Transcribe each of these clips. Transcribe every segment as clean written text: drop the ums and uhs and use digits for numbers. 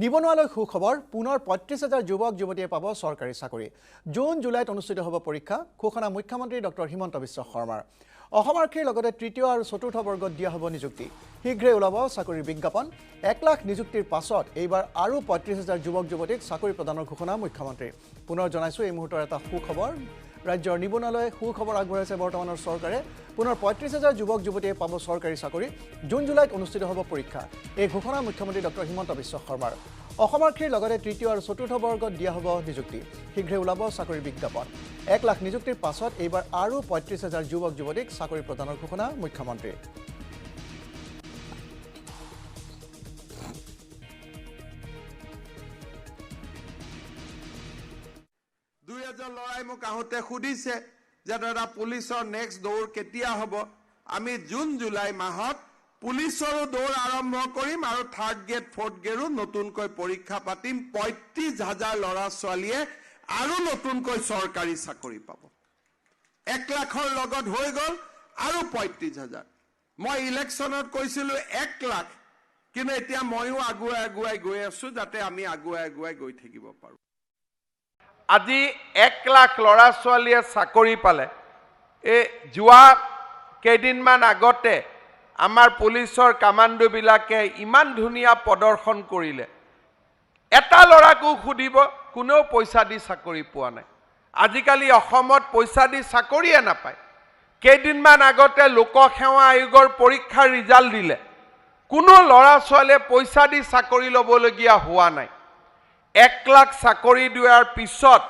নিবনুৱালৈ সুখবৰ। পুনৰ 35,000 যুৱক যুৱতীয়ে পাব চৰকাৰী চাকৰি। জুন জুলাইত অনুষ্ঠিত হ'ব পৰীক্ষা। ঘোষণা মুখ্যমন্ত্ৰী ডক্টৰ হিমন্ত বিশ্ব শৰ্মাৰ। অসম আৰক্ষীৰ লগতে তৃতীয় আৰু চতুৰ্থ বৰ্গত দিয়া হ'ব নিযুক্তি। শীঘ্ৰে ওলাব চাকৰিৰ বিজ্ঞাপন। 1 লাখ নিযুক্তিৰ পাছত এইবাৰ আৰু 35,000 যুৱক যুৱতীক চাকৰি প্ৰদানৰ ঘোষণা মুখ্যমন্ত্ৰীৰ। পুনৰ জনাইছোঁ, এই মুহূৰ্তৰ এটা সুখবৰ। ৰাজ্যৰ নিবনুৱালৈ সুখবৰ আগবঢ়াইছে বৰ্তমানৰ চৰকাৰে। পুনৰ 35,000 যুৱক যুৱতীয়ে পাব চৰকাৰী চাকৰি। জুন জুলাইত অনুষ্ঠিত হ'ব পৰীক্ষা। এই ঘোষণা মুখ্যমন্ত্ৰী ডক্টৰ হিমন্ত বিশ্ব শৰ্মাৰ। অসম আৰক্ষীৰ লগতে তৃতীয় আৰু চতুৰ্থ বৰ্গত দিয়া হ'ব নিযুক্তি। শীঘ্ৰে ওলাব চাকৰিৰ বিজ্ঞাপন। 1 লাখ নিযুক্তিৰ পাছত এইবাৰ আৰু 35,000 যুৱক যুৱতীক চাকৰি প্ৰদানৰ ঘোষণা মুখ্যমন্ত্ৰীৰ। দুই এজন ল'ৰাই মোক আহোঁতে সুধিছে যে দাদা, পুলিচৰ নেক্সট দৌৰ কেতিয়া হ'ব? আমি জুন জুলাই মাহত পুলিচৰো দৌৰ আৰম্ভ কৰিম আৰু থাৰ্ড গ্ৰেড, ফ'ৰ্থ গ্ৰেডো নতুনকৈ পৰীক্ষা পাতিম। 35,000 ল'ৰা ছোৱালীয়ে আৰু নতুনকৈ চৰকাৰী চাকৰি পাব। 1 লাখৰ লগত হৈ গ'ল আৰু 35,000। মই ইলেকশ্যনত কৈছিলো 1 লাখ, কিন্তু এতিয়া ময়ো আগুৱাই আগুৱাই গৈ আছো, যাতে আমি আগুৱাই আগুৱাই গৈ থাকিব পাৰোঁ। আজি 1 লাখ ল'ৰা ছোৱালীয়ে চাকৰি পালে। এই যোৱা কেইদিনমান আগতে আমাৰ পুলিচৰ কামাণ্ডোবিলাকে ইমান ধুনীয়া প্ৰদৰ্শন কৰিলে। এটা ল'ৰাকো সুধিব, কোনেও পইচা দি চাকৰি পোৱা নাই। আজিকালি অসমত পইচা দি চাকৰিয়ে নাপায়। কেইদিনমান আগতে লোকসেৱা আয়োগৰ পৰীক্ষাৰ ৰিজাল্ট দিলে। কোনো ল'ৰা ছোৱালীয়ে পইচা দি চাকৰি ল'বলগীয়া হোৱা নাই। 1 লাখ চাকৰি দিয়াৰ পিছত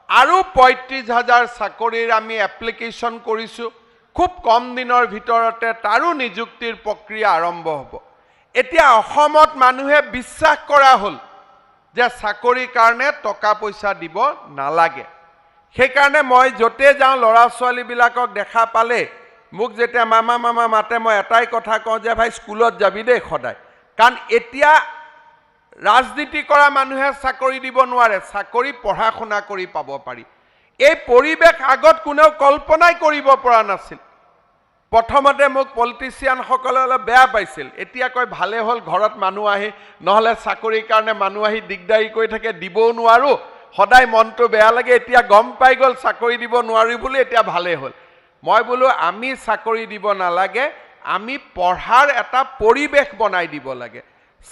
আৰু 35,000 চাকৰিৰ আমি এপ্লিকেশ্যন কৰিছোঁ। খুব কম দিনৰ ভিতৰতে তাৰো নিযুক্তিৰ প্ৰক্ৰিয়া আৰম্ভ হ'ব। এতিয়া অসমত মানুহে বিশ্বাস কৰা হ'ল যে চাকৰিৰ কাৰণে টকা পইচা দিব নালাগে। সেইকাৰণে মই য'তে যাওঁ, ল'ৰা ছোৱালীবিলাকক দেখা পালে মোক যেতিয়া মামা মামা মাতে, মই এটাই কথা কওঁ যে ভাই, স্কুলত যাবি দেই সদায়। কাৰণ এতিয়া ৰাজনীতি কৰা মানুহে চাকৰি দিব নোৱাৰে, চাকৰি পঢ়া শুনা কৰি পাব পাৰি। এই পৰিৱেশ আগত কোনেও কল্পনাই কৰিব পৰা নাছিল। প্ৰথমতে মোক পলিটিচিয়ানসকলে অলপ বেয়া পাইছিল। এতিয়া কয়, ভালে হ'ল, ঘৰত মানুহ আহি, নহ'লে চাকৰিৰ কাৰণে মানুহ আহি দিগদাৰী কৰি থাকে, দিবও নোৱাৰোঁ, সদায় মনটো বেয়া লাগে। এতিয়া গম পাই গ'ল চাকৰি দিব নোৱাৰি বুলি, এতিয়া ভালেই হ'ল। মই বোলো, আমি চাকৰি দিব নালাগে, আমি পঢ়াৰ এটা পৰিৱেশ বনাই দিব লাগে।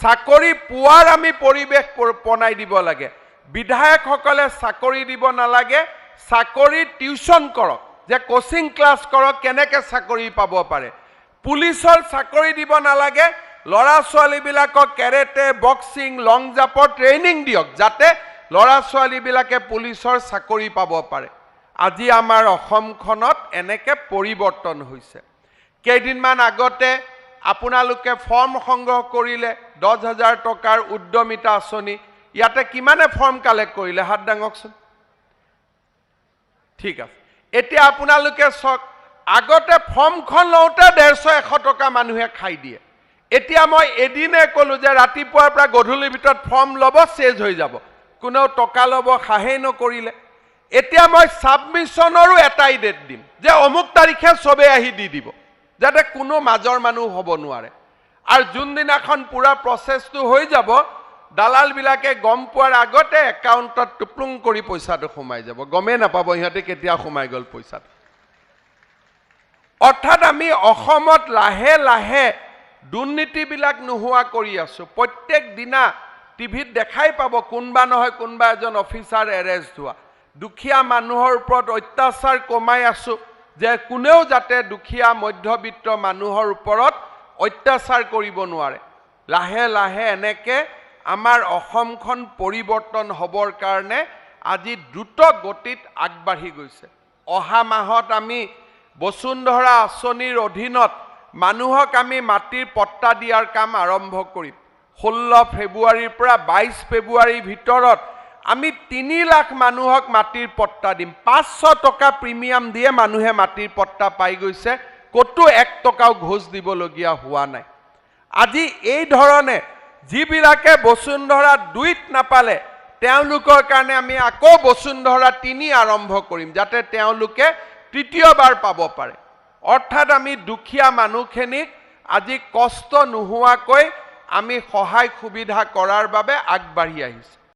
চাকৰি পোৱাৰ আমি পৰিৱেশ বনাই দিব লাগে। বিধায়কসকলে চাকৰি দিব নালাগে, চাকৰি টিউচন কৰক, যে কোচিং ক্লাছ কৰক, কেনেকৈ চাকৰি পাব পাৰে। পুলিচৰ চাকৰি দিব নালাগে, ল'ৰা ছোৱালীবিলাকক কেৰেটে, বক্সিং, লং জাম্পৰ ট্ৰেইনিং দিয়ক, যাতে ল'ৰা ছোৱালীবিলাকে পুলিচৰ চাকৰি পাব পাৰে। আজি আমাৰ অসমখনত এনেকৈ পৰিৱৰ্তন হৈছে। কেইদিনমান আগতে আপোনালোকে ফৰ্ম সংগ্ৰহ কৰিলে, 10,000 টকাৰ উদ্যমিতা আঁচনি। ইয়াতে কিমানে ফৰ্ম কালেক্ট কৰিলে, হাত দাঙকচোন। ঠিক আছে। এতিয়া আপোনালোকে চাওক, আগতে ফৰ্মখন লওঁতে 150, 100 টকা মানুহে খাই দিয়ে। এতিয়া মই এদিনে ক'লো যে ৰাতিপুৱাৰ পৰা গধূলিৰ ভিতৰত ফৰ্ম ল'ব, চেজ হৈ যাব। কোনেও টকা ল'ব সাহেই নকৰিলে। এতিয়া মই ছাবমিশ্যনৰো এটাই ডেট দিম যে অমুক তাৰিখে চবেই আহি দি দিব, যাতে কোনো মাজৰ মানুহ হ'ব নোৱাৰে। আৰু যোনদিনাখন পূৰা প্ৰচেছটো হৈ যাব, দালালবিলাকে গম পোৱাৰ আগতে একাউণ্টত টুপলুং কৰি পইচাটো সোমাই যাব। গমেই নাপাব সিহঁতে কেতিয়া সোমাই গ'ল পইচাটো। অৰ্থাৎ আমি অসমত লাহে লাহে দুৰ্নীতিবিলাক নোহোৱা কৰি আছোঁ। প্ৰত্যেক দিনা টিভিত দেখাই পাব কোনোবা নহয় কোনোবা এজন অফিচাৰ এৰেষ্ট হোৱা। দুখীয়া মানুহৰ ওপৰত অত্যাচাৰ কমাই আছোঁ, যে কোনেও যাতে দুখীয়া মধ্যবিত্ত মানুহৰ ওপৰত অত্যাচাৰ কৰিব নোৱাৰে। লাহে লাহে এনেকে আমাৰ অসমখন পৰিৱৰ্তন হ'বৰ কাৰণে আজি দ্ৰুত গতিত আগবাঢ়ি গৈছে। অহা মাহত আমি বসুন্ধৰা আঁচনিৰ অধীনত মানুহক আমি মাটিৰ পট্টা দিয়াৰ কাম আৰম্ভ কৰিম। 16 ফেব্ৰুৱাৰীৰ পৰা 22 ফেব্ৰুৱাৰীৰ ভিতৰত আমি 3 লাখ মানুহক মাটিৰ পট্টা দিম। 500 টকা প্ৰিমিয়াম দিয়ে মানুহে মাটিৰ পট্টা পাই গৈছে। ক'তো 1 টকাও ঘোচ দিবলগীয়া হোৱা নাই। আজি এই ধৰণে যিবিলাকে বসুন্ধৰা 2ত নাপালে, তেওঁলোকৰ কাৰণে আমি আকৌ বসুন্ধৰা 3 আৰম্ভ কৰিম, যাতে তেওঁলোকে তৃতীয়বাৰ পাব পাৰে। অৰ্থাৎ আমি দুখীয়া মানুহখিনিক আজি কষ্ট নোহোৱাকৈ আমি সহায় সুবিধা কৰাৰ বাবে আগবাঢ়ি আহিছোঁ।